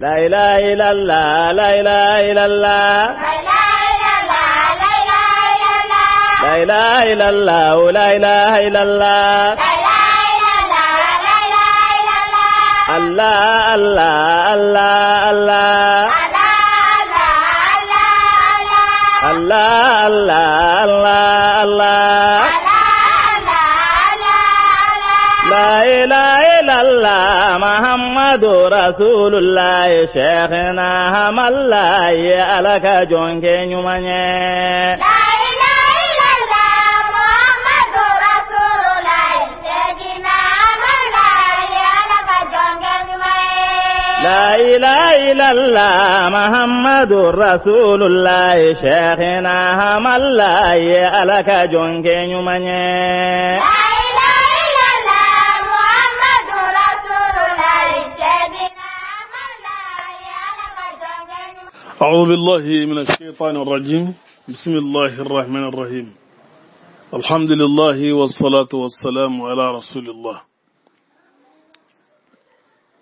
La ilaha illallah, la ilaha illallah. La ilaha illallah, la ilaha illallah. Allah, Allah, Allah, Allah. Allah, Allah, Allah, Allah. La ilaha illallah, Muhammadu Rasulullah, Cheikhna Hamalaye, Ala ka jɔnkɛ ɲuman ye. La ilaha illallah, Muhammadu Rasulullah, Cheikhna Hamalaye, Ala ka jɔnkɛ ɲuman ye. أعوذ بالله من الشيطان الرجيم بسم الله الرحمن الرحيم الحمد لله والصلاة والسلام على رسول الله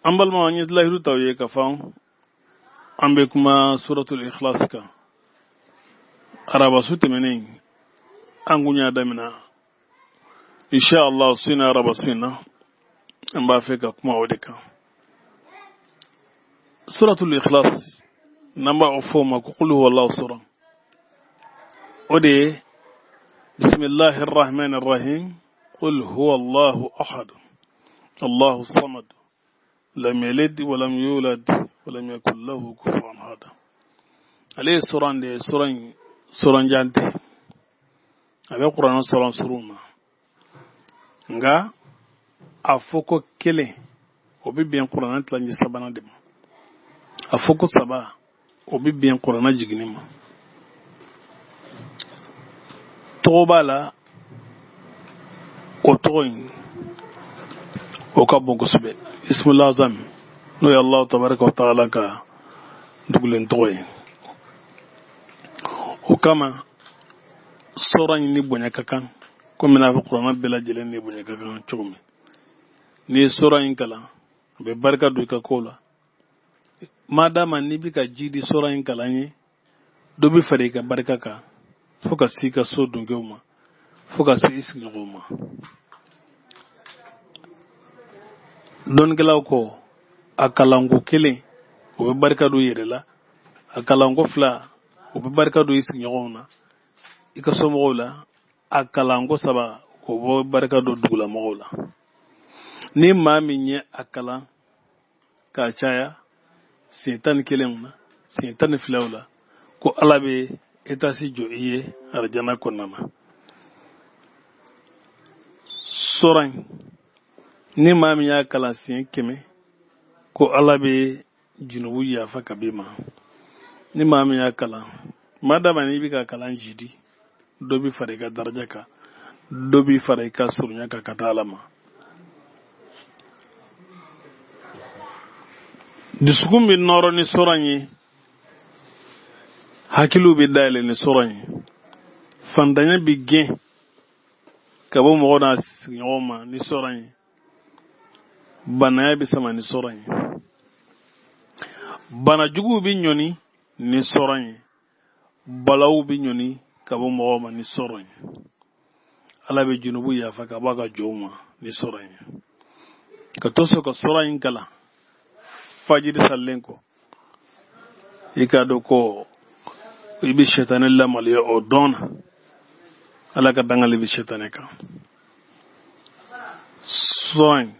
an balima an ye lahidu t'aw ye ka fɔ an bɛ kuma suratul ikhlas kan arabasu tɛmɛnen an kun y'a damina insha Allah su in na arabasu in na an b'a fɛ ka kuma o de kan suratul ikhlas n'an b'a fɔ o ma ko qul huwallahu sura o de ye bisimilahi rahman rahim qul huwa allahu ahad allahu samad lam yalid walam yulad walam yakun lahu kufuwan ahad ale ye suran de ye suran in suran jan tɛ a bɛ kuranɛ suran surun na nka a fɔko kelen o bɛ bɛn kuranɛ tilancɛ sabanan de ma a fɔko saba o bɛ bɛn kuranɛ jiginni ma tɔgɔ b'a la o tɔgɔ in o ka bon kosɛbɛ ismul azam n'o ye allahu tabaraka wa taala ka dugulen tɔgɔ ye o kama sura in ni bonya ka kan komi n'a fɔ kuranɛ bɛɛ lajɛlen ni bonya ka kan cogo min n'i ye sura in kalan a bɛ barika don i ka kow la madama n'i bɛ ka jidi sura in kalan ye dɔ bɛ fara i ka barika kan fo ka se i ka so dunkew ma fo ka se i sigiɲɔgɔnw ma dɔnnikɛlaw ko a kalanko kelen o bɛ barika don i yɛrɛ la a kalanko fila o bɛ barika don i sigiɲɔgɔnw na i ka somɔgɔw la a kalanko saba o bɛ barika don dugulamɔgɔw la ni maa min ye a kalan k'a caya siɲɛ tan ni kelen na siɲɛ tan ni filaw la ko ala bɛ etasi jɔ i ye arijana kɔnɔna na sura in ni maa min y'a kalan siɲɛ kɛmɛ ko ala bɛ junubu yafa ka b'i ma ni maa min y'a kalan madama n'i bɛ ka kalan jidi dɔ bɛ fara i ka daraja kan dɔ bɛ fara i ka surunya kan ka taa ala ma dusukun bɛ nɔrɔ ni sura in ye hakiliw bɛ dayɛlɛ ni sura in ye fantanya bɛ gɛn ka bɔ mɔgɔ n'a sigiɲɔgɔn ma ni sura in ye banaya bɛ sama ni sura in ye bana juguw bɛ ɲɔni ni sura in ye balawu bɛ ɲɔni ka bɔ mɔgɔw ma ni sura in ye ala bɛ junubu yafa ka bɔ a ka jɔnw ma ni sura in ye ka to so ka sura in kalan fajiri salilen kɔ i k'a dɔn ko i bɛ sɛtanɛ lamaloya o dɔn na ala ka dangali bɛ sɛtanɛ kan sura in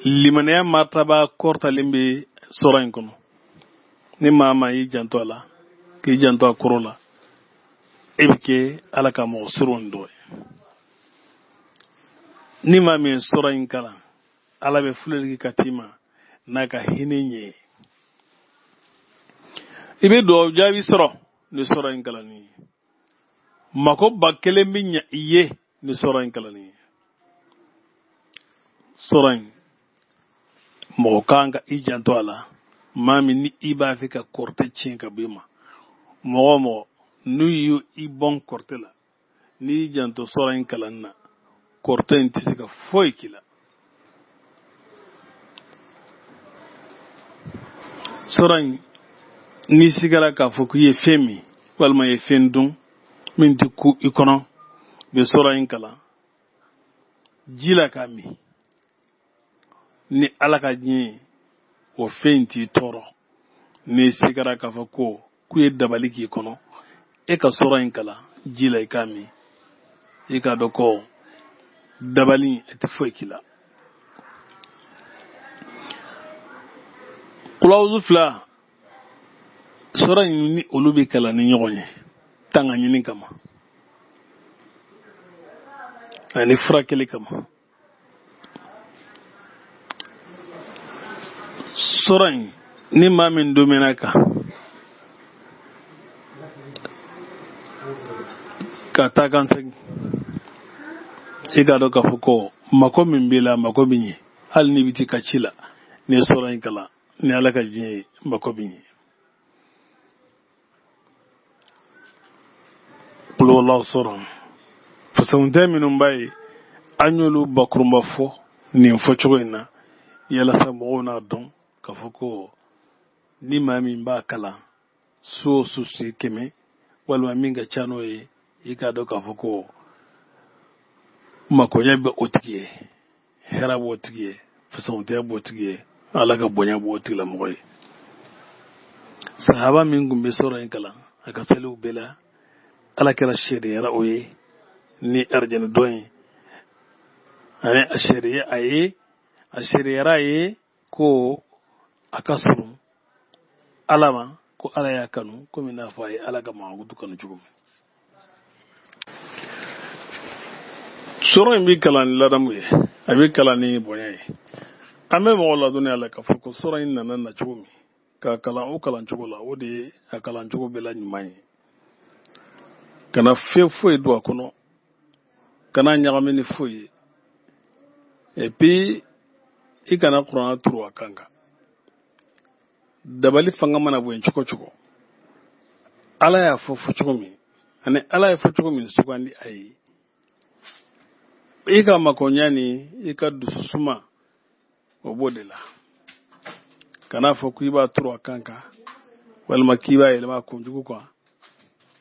limaniya martaba kɔrɔtalen bɛ sura in kɔnɔ ni maa maa y'i janto a la k'i janto a kɔrɔ la e bɛ kɛ ala ka mɔgɔ surun dɔ ye ni maa min ye sura in kalan ala bɛ filɛli ka t'i ma n'a ka hinɛ ɲɛ ye i bɛ dugawu jaabi sɔrɔ ni sura in kalanni ye mako ba kelen bɛ ɲɛ i ye ni sura in kalanni ye sura in mɔgɔ kan ka i janto a la maa min ni i b'a fɛ ka kɔrɔtɛ tiɲɛ ka bɔ i ma mɔgɔ o mɔgɔ n'u y' i bɔn kɔrɔtɛ la n'i y'i janto sura in kalanni na kɔrɔtɛ in tɛ se ka foyi k'i la. Sura in, n'i sigara k'a fɔ k'i ye fɛn min walima i ye fɛn dun min tɛ ku i kɔnɔ, i bɛ sura in kalan ji la k'a min. Ni Ala ka diɲɛ ye, o fɛn in t'i tɔɔrɔ. N'i sigara k'a fɔ ko k'u ye dabali k'i kɔnɔ, e ka sura in kalan ji la i k'a min, i k'a dɔn ko dabali a tɛ foyi k'i la. Kulawuzu fila sura in ni olu bɛ kalan ni ɲɔgɔn ye tanga ɲini kama ani furakɛli kama. Sura in, ni maa min domina kan ka taa kan segin, i k'a dɔn k'a fɔ ko mako min b'i la, mako bɛ ɲɛ. Hali n'i bɛ t'i ka ci la, n'i ye sura in kalan, ni Ala ka diɲɛ ye, mako bɛ ɲɛ. Kulwala sɔrɔ fasakuntɛ minnu b'a ye, an y'olu bakurunba fɔ nin fɔcogo in na yalasa mɔgɔw n'a dɔn k'a fɔ ko ni maa min b'a kalan su o su siɲɛ 100 walima min ka ca n'o ye, i k'a dɔn k'a fɔ ko makoɲɛ bɛ o tigi ye, hɛrɛ b'o tigi ye, fasakuntɛya b'o tigi ye, Ala ka bonya b'o tigilamɔgɔ ye. Sahaba min tun bɛ sura in kalan a ka seliw bɛɛ la, Ala kɛra seereyara o ye ni arijɛnɛ dɔn ye, ani a seereya a ye, a seereyara a ye ko a ka surun Ala ma, ko Ala y'a kanu komi n'a fɔ a ye Ala ka mankutu kanu cogo min. Sura in bɛ kalan ni ladamu ye, a bɛ kalan ni bonya ye. An bɛ mɔgɔ ladɔnniya la k'a fɔ ko sura in nana na cogo min, k'a kalan o kalan cogo la, o de ye a kalan cogo bɛɛ la ɲuman ye. Kana fɛn foyi don a kɔnɔ, kana ɲagami ni foyi ye. Et puis i kana kuranɛ turu a kan kan. Dabali fanga mana bonya cogo o cogo, Ala y'a fɔ fɔ cogo min ani Ala ye fɔ cogo min sugandi a ye, i ka makoɲa ni i ka dususuma o b'o de la. Kana fɔ k'i b'a turu a kan kan, walima k'i b'a yɛlɛma a kunjugu kan,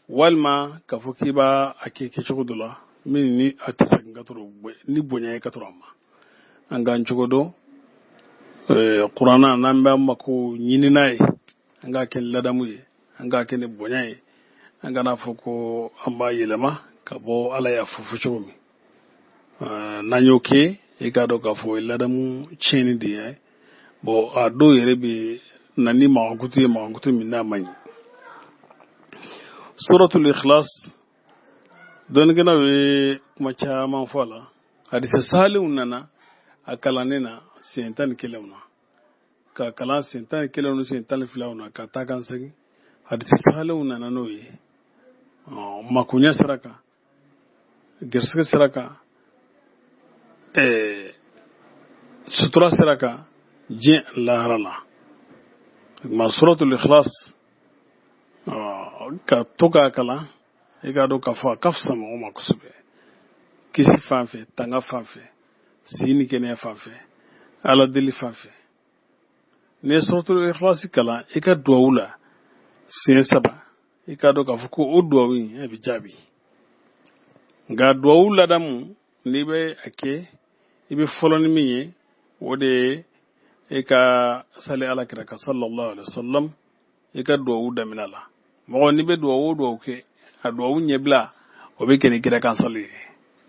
walima k'a fɔ k'i b'a a kɛ kɛcogo dɔ la min ni a tɛ segin ka tɔrɔ ni bonya ye ka tɔrɔ a ma. An k'an cogo dɔn kuranna n'an b'an mako ɲini n'a ye, an k'a kɛ ni ladamu ye, an k'a kɛ ni bonya ye, an kana fɔ ko an b'a yɛlɛma ka bɔ Ala y'a fɔ fɔ cogo min. N'an y'o kɛ, i k'a dɔn k'a fɔ o ye ladamu tiɲɛni de ye. Bon, a dɔw yɛrɛ bɛ na ni mankutu ye, mankutu min n'a man ɲi. Suratul Ikhlas, dɔnnikɛlaw ye kuma caman fɔ a la. Hadisa sahalenw nana a kalannen na siɲɛ 11 na, ka kalan siɲɛ 11 ni siɲɛ 12 na ka taa kan segin. Hadisa sahalenw nana n'o ye makoɲɛ sira kan, garisigɛ sira kan, sutura sira kan, diɲɛ lahara la. Ma Suratul Ikhlas ka to k'a kalan, i k'a dɔn k'a fɔ a ka fisa mɔgɔ ma kosɛbɛ, kisi fan fɛ, tanga fan fɛ, si ni kɛnɛya fan fɛ, Ala deli fan fɛ. N'i ye Suratul Ikhlas kalan i ka duwawu la siɲɛ 3, i k'a dɔn k'a fɔ ko o duwawu in a bɛ jaabi. Nka duwawu ladamu, n'i bɛ a kɛ, i bɛ fɔlɔ ni min ye, o de ye i ka sali Ala kira kan sallallahu alaihi wasallam, i ka duwawu daminɛ la. Mɔgɔ n'i bɛ duwawu o duwawu kɛ, a duwawu ɲɛbila o bɛ kɛ ni kira kan sali ye.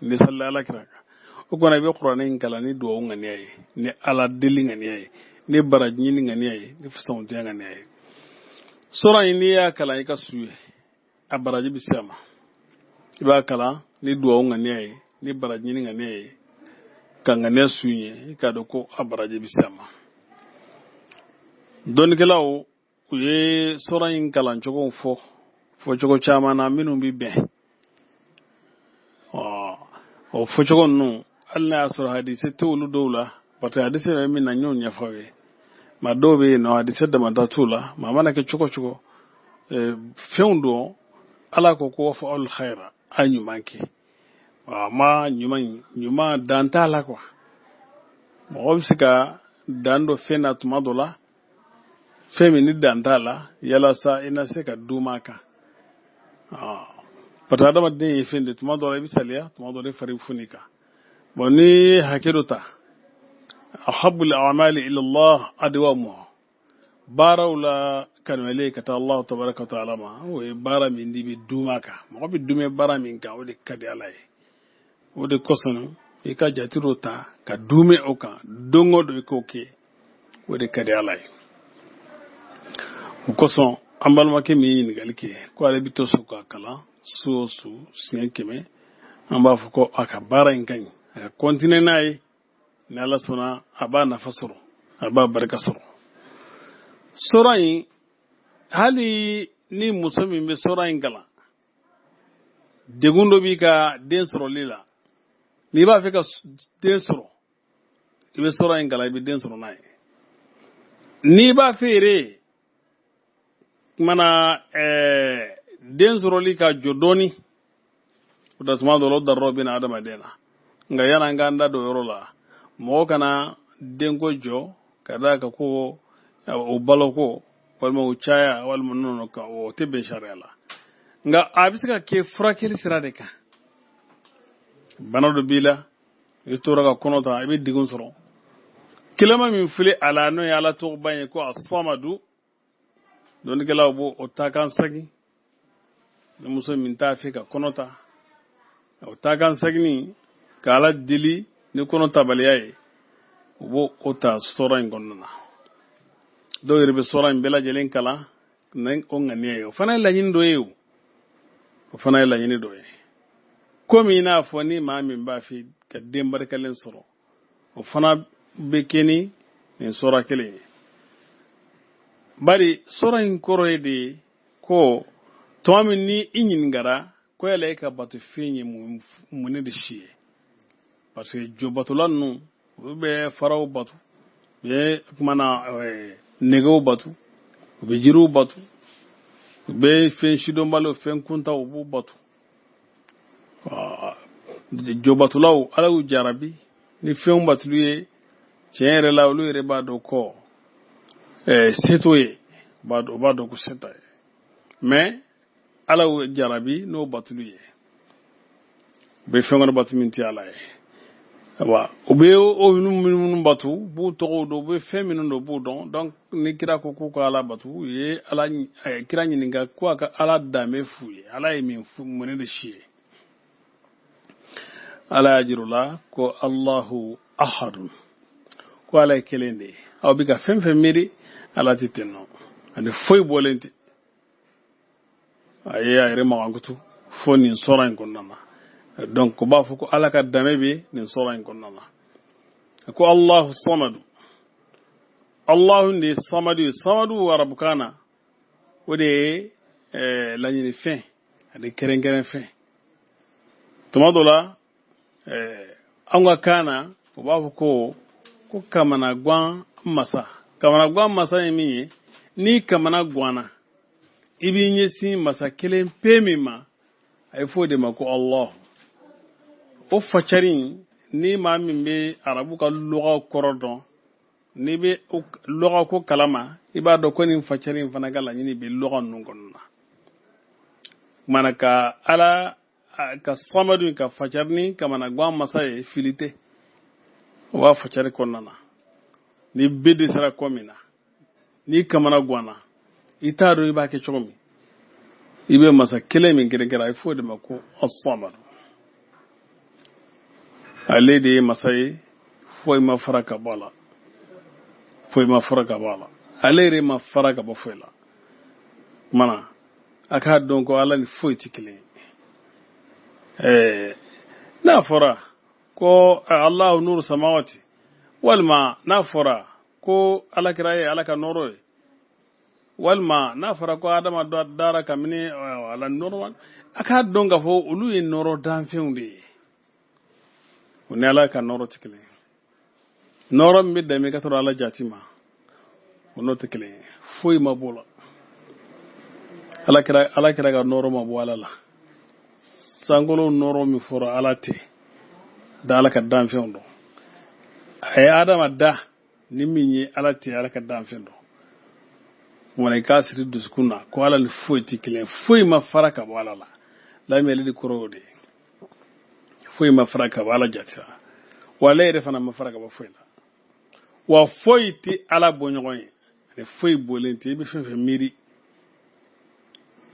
N'i salila Ala kira kan, o kumana i bɛ kuranɛ in kalan ni duwawu ŋaniya ye, ni Ala deli ŋaniya ye, ni baraji ɲini ŋaniya ye, ni fisamantiya ŋaniya ye. Sura in, n'i y'a kalan i ka su ye, a baraji bɛ se a ma. I b'a kalan ni duwawu ŋaniya ye, ni baraji ɲini ŋaniya ye, ka ŋaniya su ye, i k'a dɔn ko a baraji bɛ se a ma. Dɔnnikɛlaw u ye sura in kalancogo fɔ fɔcogo caman na minnu bɛ bɛn. O fɔcogo ninnu, hali n'a y'a sɔrɔ hadise tɛ olu dɔw la, parce que hadise bɛ min na, n y'o ɲɛfɔ aw ye. Maa dɔw bɛ yen nɔ, hadise damada t'u la. Maa mana kɛ cogo o cogo, fɛnw don, Ala ko ko waf'alul khayra, a ye ɲuman kɛ. Ma ɲuman, ɲuman dan t'a la quoi. Mɔgɔ bɛ se ka dan dɔ fɛn na tuma dɔ la, fɛn Fɛn min ni dan t'a la, yalasa i na se ka duuma a kan. Parce que adamaden ye fɛn de, tuma dɔ la i bɛ saliya, tuma dɔ la i fari bɛ foni kan. Bon, n'i ye hakɛ dɔ ta, ahabul amali ila Allah adwamuha, baaraw la kanuyalen ka taa Allah tabaraka wa taala ma, o ye baara min n'i bɛ duuma kan. Mɔgɔ bɛ duumɛ baara min kan, o de ka di Ala ye. O de kosɔn i ka jate dɔ ta ka duumɛ o kan don o don, i k'o kɛ, o de ka di Ala ye. O kosɔn an balimakɛ min ye ɲininkali kɛ ko ale bɛ to so k'a kalan su o su siɲɛ 100, an b'a fɔ ko a ka baara in ka ɲi, a ka kɔntine n'a ye. Ni Ala sɔnna, a b'a nafa sɔrɔ, a b'a barika sɔrɔ. Sura in, hali ni muso min bɛ sura in kalan, degun dɔ b'i ka den sɔrɔli la, n'i b'a fɛ ka den sɔrɔ, i bɛ sura in kalan, i bɛ den sɔrɔ n'a ye. N'i b'a fɛ yɛrɛ kumana den sɔrɔli ka jɔ dɔɔni, o da tuma dɔ la o darɔrɔ bɛ na adamaden na. Nka yan'an k'an da don o yɔrɔ la, mɔgɔ kana denko jɔ ka d'a kan ko o baloko walima o caya walima nɔnɔ kan, o tɛ bɛn sariya la. Nka a bɛ se ka kɛ furakɛli sira de kan. Bana dɔ b'i la, i tora ka kɔnɔ ta, i bɛ degun sɔrɔ. Kelema min filɛ a la, n'o ye Ala tɔgɔba ye ko Asamadu, dɔnnikɛlaw b'o o ta kan segin. Ni muso min t'a fɛ ka kɔnɔ ta, o ta kan seginni ka Ala deli ni kɔnɔ tabaliya ye, u b'o o ta sɔrɔ in kɔnɔna na. Dɔw yɛrɛ bɛ sɔrɔ in bɛɛ lajɛlen kalan ni o ŋaniya ye. O fana ye laɲini dɔ ye, o o fana ye laɲini dɔ ye. Komi i n'a fɔ ni maa min b'a fɛ ka den barikalen sɔrɔ, o fana bɛ kɛ ni nin sɔrɔ kelen ye. Bari sɔrɔ in kɔrɔ ye de ko tuma min ni i ɲininkara ko yala e ka bato fɛn ye mun de si ye, parce que jobatola ninnu, olu bɛ faraw bato, u bɛ kumana nɛgɛw bato, u bɛ jiriw bato, u bɛ fɛn sidɔnbaliw, fɛn kuntaw, u b'u bato. Jobatolaw, Ala y'u jarabi ni fɛnw batoli ye. Tiɲɛ yɛrɛ la, olu yɛrɛ b'a dɔn ko se t'o ye, u b'a dɔn ko se t'a ye, mais Ala y'u jarabi n'o batoli ye. U bɛ fɛn wɛrɛ bato min tɛ Ala ye. Awa, u bɛ o minnu bato, u b'u tɔgɔw dɔn, u bɛ fɛn minnu dɔn, u b'u dɔn. Donc ni kira ko k'u ka Ala bato, u ye Ala kira ɲininka ko a ka Ala danbe f'u ye, Ala ye min mun de si ye. Ala y'a jira u la ko Allahu ahadun, ko Ala ye kelen de ye. Aw bɛ ka fɛn fɛn miiri, Ala tɛ ten nɔ, ani foyi bɔlen tɛ. A ye a yɛrɛ magankutu fo nin sɔrɔ in kɔnɔna na. Donc o b'a fɔ ko Ala ka danbe bɛ nin sɔrɔ in kɔnɔna na. A ko Allahu samadu. Allahu de ye samadu ye. Samadu arabukan na, o de ye laɲinifɛn ani kɛrɛnkɛrɛnfɛn. Tuma dɔ la, an ka kan na, u b'a fɔ ko kamanagan masa. Kamanagan masa ye min ye, n'i kamana ganna, i b'i ɲɛsin masa kelen pe min ma, a ye fɔ o de ma ko Allahu. O facari, ni maa min bɛ arabu ka lɔgɔ kɔrɔ dɔn, n'i bɛ lɔgɔ ko kalama, i b'a dɔn ko nin facari in fana ka laɲini bɛ lɔgɔ ninnu kɔnɔna na. Kumana ka Ala ka samadu ka facari ni kamanagan masa ye, fili tɛ o b'a facari kɔnɔna na. Ni bɛɛ dɛsɛra ko min na, n'i kamana ganna, i t'a dɔn i b'a kɛ cogo min, i bɛ masa kelen min kɛrɛnkɛrɛn, a bɛ fɔ o de ma ko asamadu. Ale de ye masa ye, foyi ma fara ka bɔ a la, foyi ma fara ka bɔ a la, ale yɛrɛ ma fara ka bɔ foyi la. Kumana a k'a dɔn ko Ala ni foyi tɛ kelen ye. N'a fɔra ko Allahu nuru samawati, walima n'a fɔra ko Ala kira ye Ala ka nɔɔrɔ ye, walima n'a fɔra ko Adama dara kabini ala nɔɔrɔ, a k'a dɔn k'a fɔ olu ye nɔɔrɔ danfɛnw de ye, o ni Ala ka nɔɔrɔ tɛ kelen ye. Nɔɔrɔ min bɛ dɛmɛ ka tɔrɔ Ala jati ma, o n'o tɛ kelen ye, foyi ma b'o la. Ala kira ka nɔɔrɔ ma bɔ Ala la. Sankolo nɔɔrɔ min fɔra, Ala tɛ da Ala ka danfɛnw dɔn. A ye Adama da ni min ye, Ala tɛ Ala ka danfɛn dɔn. Kumana i k'a siri dusukun na ko Ala ni foyi tɛ kelen, foyi ma fara ka bɔ Ala la. Lam yalid kɔrɔ o de ye, foyi ma fara ka bɔ Ala jati la, wa ale yɛrɛ fana ma fara ka bɔ foyi la, wa foyi tɛ Ala bɔ ɲɔgɔn ye, ani foyi bɔlen tɛ. I bɛ fɛn fɛn miiri,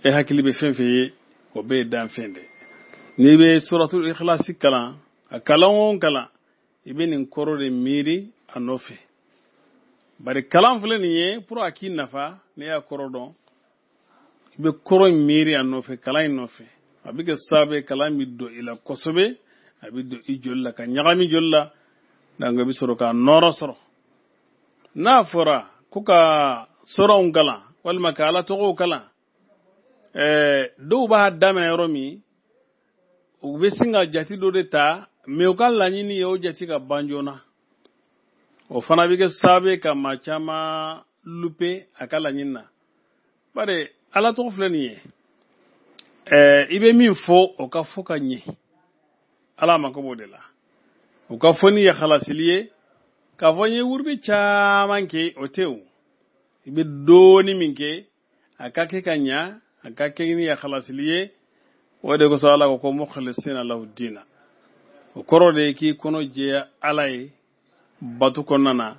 e hakili bɛ fɛn fɛn ye, o bɛɛ ye danfɛn de ye. N'i bɛ suratul ikhlasi kalan, a kalan o kalan, i bɛ nin kɔrɔ de miiri a nɔfɛ. Bari kalan filɛ nin ye pour a k'i nafa, n'i y'a kɔrɔ dɔn, i bɛ kɔrɔ in miiri a nɔfɛ, kalan in nɔfɛ, a bɛ kɛ sababu ye kalan bɛ don i la kosɛbɛ, a bɛ don i joli la ka ɲagami joli la, donc i bɛ sɔrɔ ka nɔrɔ sɔrɔ. N'a fɔra ko ka sɔrɔw kalan walima ka Ala tɔgɔw kalan, dɔw b'a daminɛ yɔrɔ min, u bɛ sin ka jate dɔ de ta, mais u ka laɲini ye o jate ka ban joona. O fana bɛ kɛ sababu ye ka maa caman lupe a ka laɲini na. Bari Ala tɔgɔ filɛ nin ye, i bɛ min fɔ, o ka fɔ ka ɲɛ, Ala mako b'o de la. O ka fɔ ni ye halasili ye, k'a fɔ n ye wurudi caman kɛ, o tɛ o. I bɛ dɔɔni min kɛ, a ka kɛ ka ɲa, a ka kɛ ni ye halasili ye. O de kosɔn Ala ko ko mukhlisina lahu dina. O kɔrɔ de ye k'i kɔnɔ jɛya Ala ye bato kɔnɔna na,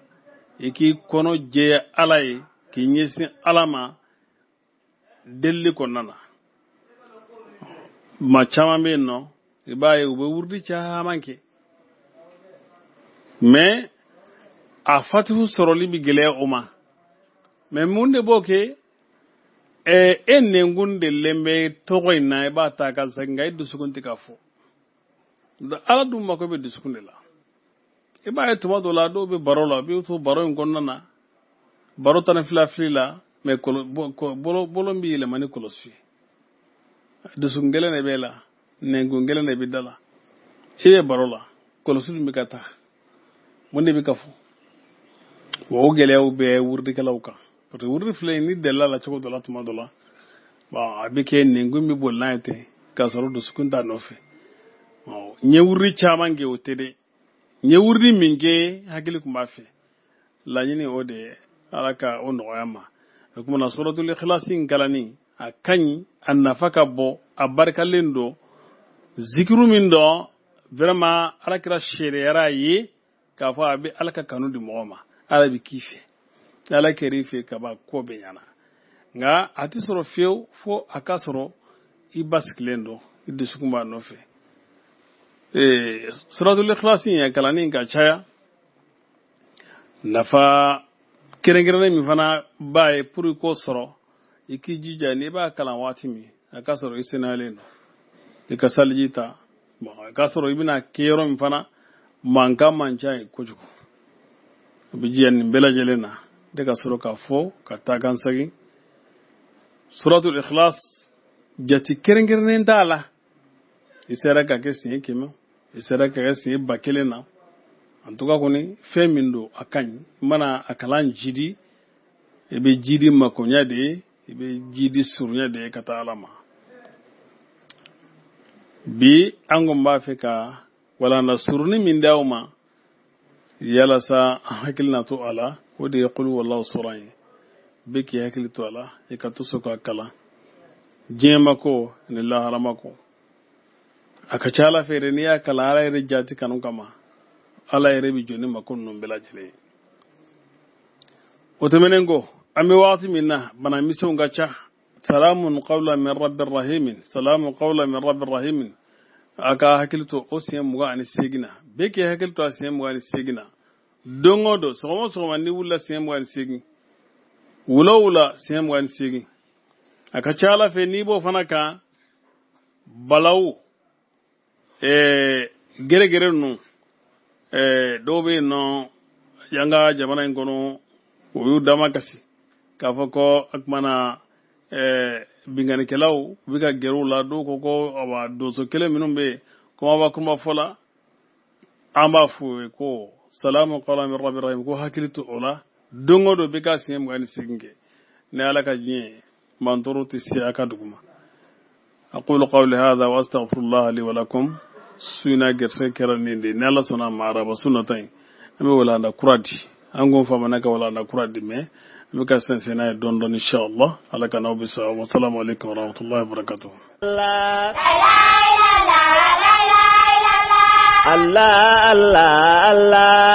i k'i kɔnɔ jɛya Ala ye, k'i ɲɛsin Ala ma delili kɔnɔna na. Maa caman bɛ yen nɔ, i b'a ye u bɛ wurudi caman kɛ, mais a fatihu sɔrɔli bɛ gɛlɛya o ma. Mais mun de b'o kɛ? E nɛnkun delilen bɛ tɔgɔ in na, i b'a ta ka segin, nka i dusukun tɛ ka fɔ. Ala dun mako bɛ dusukun de la. I b'a ye tuma dɔ la, dɔw bɛ baro la, u bɛ to baro in kɔnɔna na, baro tan ni fila fili la, mais bolo bolo bɛ yɛlɛma ni kɔlɔsi ye. Dusukun kelen de b'e la, nɛnkun kelen de bɛ da la, i bɛ baro la, kɔlɔsi dun bɛ ka taa, mun de bɛ ka fɔ? Wa o gɛlɛyaw bɛ wurudikɛlaw kan, parce que wurudi filɛ, ni delila la cogo dɔ la, tuma dɔ la, bon, a bɛ kɛ nɛnkun bɛ boli n'a ye ten, k'a sɔrɔ dusukun t'a nɔfɛ. N ye wurudi caman kɛ, o tɛ dɛ. N ye wurudi min kɛ, hakili tun b'a fɛ. Laɲini o de ye, Ala ka o nɔgɔya ma. O kuma na, suratul ikhlasi in kalanni a ka ɲi, a nafa ka bon, a barikalen don. Zikiru min dɔn, vraiment, Ala kira seereyara a ye k'a fɔ a bɛ Ala ka kanu di mɔgɔ ma, Ala bɛ k'i fɛ, Ala kɛr'i fɛ ka ban, ko bɛɛ ɲɛna. Nka a tɛ sɔrɔ fiyewu fo a ka sɔrɔ i basigilen don, i dusukun b'a nɔfɛ. Suratul ikhlasi in kalanni ka caya, nafa kɛrɛnkɛrɛnnen min fana b'a ye, pour i k'o sɔrɔ, i k'i jija, n'i b'a kalan waati min, a ka sɔrɔ i senayalen don, i ka saliji ta. Bon, a ka sɔrɔ i bɛna kɛ yɔrɔ min fana, mankan man ca yen kojugu. O bɛ jija nin bɛɛ lajɛlen na de ka sɔrɔ k'a fɔ ka taa kan segin. Suratul ikhlas, jate kɛrɛnkɛrɛnnen t'a la. I sera ka kɛ siɲɛ 100, i sera ka kɛ siɲɛ 1000 na, en tout cas kɔni, fɛn min don, a ka ɲi. I mana a kalan jidi, i bɛ jidi makoɲɛ de ye, i bɛ jidi surunya de ye ka taa Ala ma. Bi an kɔni b'a fɛ ka walanda surunin min d'aw ma, yalasa an hakili na to a la, o de ye kulu walahu sɔrɔ ye. Bɛɛ k'i hakili to a la, i ka to so k'a kalan, diɲɛ mako ni lahara mako. A ka ca Ala fɛ yɛrɛ, n'i y'a kalan Ala yɛrɛ jati kanu kama, Ala yɛrɛ bɛ jɔ ni mako ninnu bɛɛ lajɛlen ye. O tɛmɛnen kɔ, an bɛ wagati min na, bana misɛnw ka ca. Salamun qawla min rabbir rahimin, salamun qawla min rabbir rahimin, a ka hakili to o siɲɛ 28 na. Bɛɛ k'i hakili to a siɲɛ 28 na, don o don, sɔgɔma o sɔgɔma, n'i wulila, siɲɛ 28, wula o wula, siɲɛ 28. A ka ca Ala fɛ, n'i b'o fana kan, balawu gɛrɛgɛrɛ ninnu, dɔw bɛ yen nɔ yan ka jamana in kɔnɔ, o y'u dama kasi k'a fɔ ko a kumana binkannikɛlaw u bɛ ka gɛrɛ u la. Dɔw ko ko awa, donso kelen minnu bɛ yen, kumaba kuma fɔ la, an b'a f'u ye ko salamu qawlan min rabbir rahim, ko hakili to o la, don o don bɛ ka siɲɛ 28 kɛ. Ni Ala ka diɲɛ ye, mantɔrɔ tɛ se a ka dugu ma. Aqulu qawli hadha wa astaghfirullah li wa lakum. Su in na gɛrɛsɛgɛ kɛra nin de. Ni Ala sɔnna a ma, araba su nata in, an bɛ walanda kura di. An ko famana ka walanda kura di, mais N bɛ ka sɛnsɛn n'a ye dɔɔni dɔɔni, inshallah. Ala ka n'aw bɛ sa. Wasalamu alaikum warahmatullahi wabarakatuh. Allah, Allah, Allah.